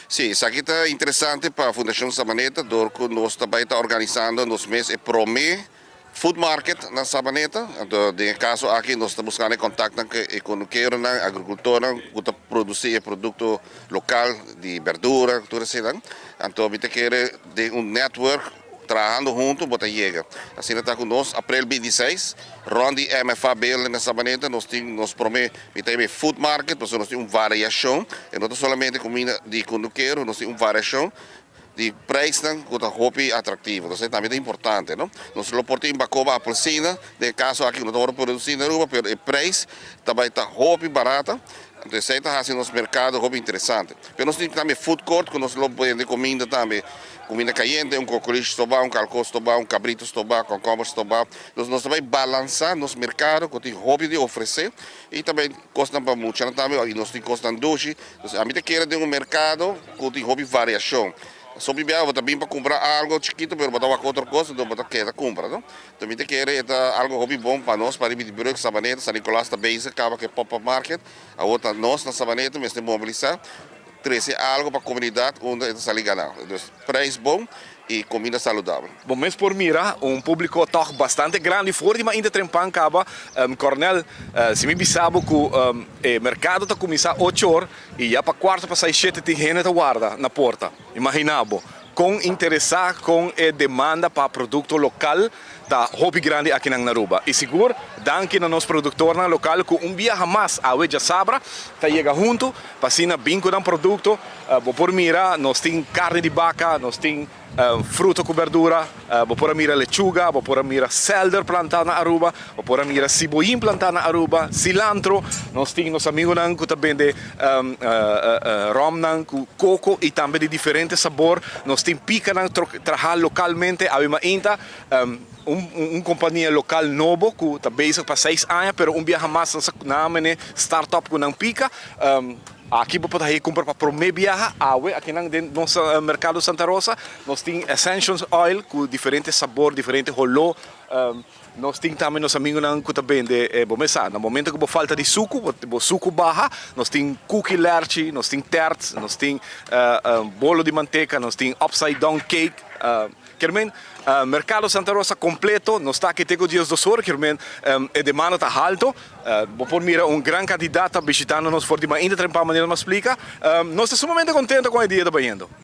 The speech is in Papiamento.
Si, esaki ta interesante pa Fundacion Sabaneta, door cu nos tambe ta organisando nos mes e prome food market na Sabaneta. Anto, den e caso aki, nos ta buscando contacto cu e agricultor cu ta produci producto local di berdura, tur asina. Anto, mi kier di un network trahando hunto, bo ta yega. Asina ta cu nos, april 26, rond di MFA building na Sabaneta, nos tin nos prome, mi tin food market, pasobra nos tin un variacion, y no solamente cuminda di cunukero, nos tin un variacion di prijs cu ta hopi atractivo. Anto, tambe ta importante, no? Nos lo por tin bacoba, apelsina, den caso aki no ta produci na Aruba, mas e prijs tambe ta hopi barata. Anto, esey ta haciendo nos mercado hopi interesante. Mas nos tin tambe food court, cu nos lo bende cuminda tambe, cuminda cayente, un cocolishi stoba, un calco stoba, un cabrito stoba, concomber stoba. Anto, nos ta bay balansa nos mercado, cu tin hopi di ofrece, y tambe cos pa mucha tambe, y nos tin cos dushi. Anto, ami ta kere den un mercado cu tin hopi variacion. So bibia, bo tambe pa cumpra algo chikito, pero bo ta otro cos, anto bo ta keda cumpra, no? Tambe ta kere ta algo hopi bon pa nos, pa riba di brug, Sabaneta. San Nicolas ta bezig caba cu pop-up market. Awor nos na Sabaneta, mester mobilisa, trece algo pa e comunidad unda ta sali gana. Anto, prijs bon y cuminda saludabel. Bon, mes por mira, un publico toch bastante grandi, for di mainta trempan caba. Cornel, si mi bisa bo cu e mercado ta cuminsa 8 or y ya pa cuarto pa 6, 7 tin hende ta warda na porta. Imagina bo, con interesa, cu e demanda pa producto local ta hopi grandi aki na Aruba. Y sigur, danki na nos productor local cu un biaha mas awe diasabra, ta yega hunto, pa asina bin cu un producto, bo por mira, nos tin carni di baca, nos tin fruta cu berdura, bo por mira lechuga, bo por mira selder planta na Aruba, bo por mira siboyin planta na Aruba, cilantro, nos tin nos amigonan cu ta bende romnan cu coco y tambe di diferente sabor, nos tin picanan traha localmente, awe mainta, un compania local nobo cu ta bezig pa 6 aña, pero un biaha mas na mene startup cu nan pica. Aki bo por cumpra pa prome biaha, awe, aki na nos mercado Santa Rosa, nos tin essential oil cu diferente sabor, diferente holo. Nos tin tambe nos amigonan cu ta bende, bon, na momento cu bo falta di suco, bo suco baha, nos tin cookie lerchi, nos tin tert, nos tin bolo di manteca, nos tin upside down cake. Kiermen, Mercado Santa Rosa completo, nos ta aki te 12 or, kiermen, e demanda ta halto. Bo por mira un gran cantidad bishitando nos for di mainta trempan, manera m'a splica. Nos ta sumamente contento cu e dia ta bayendo.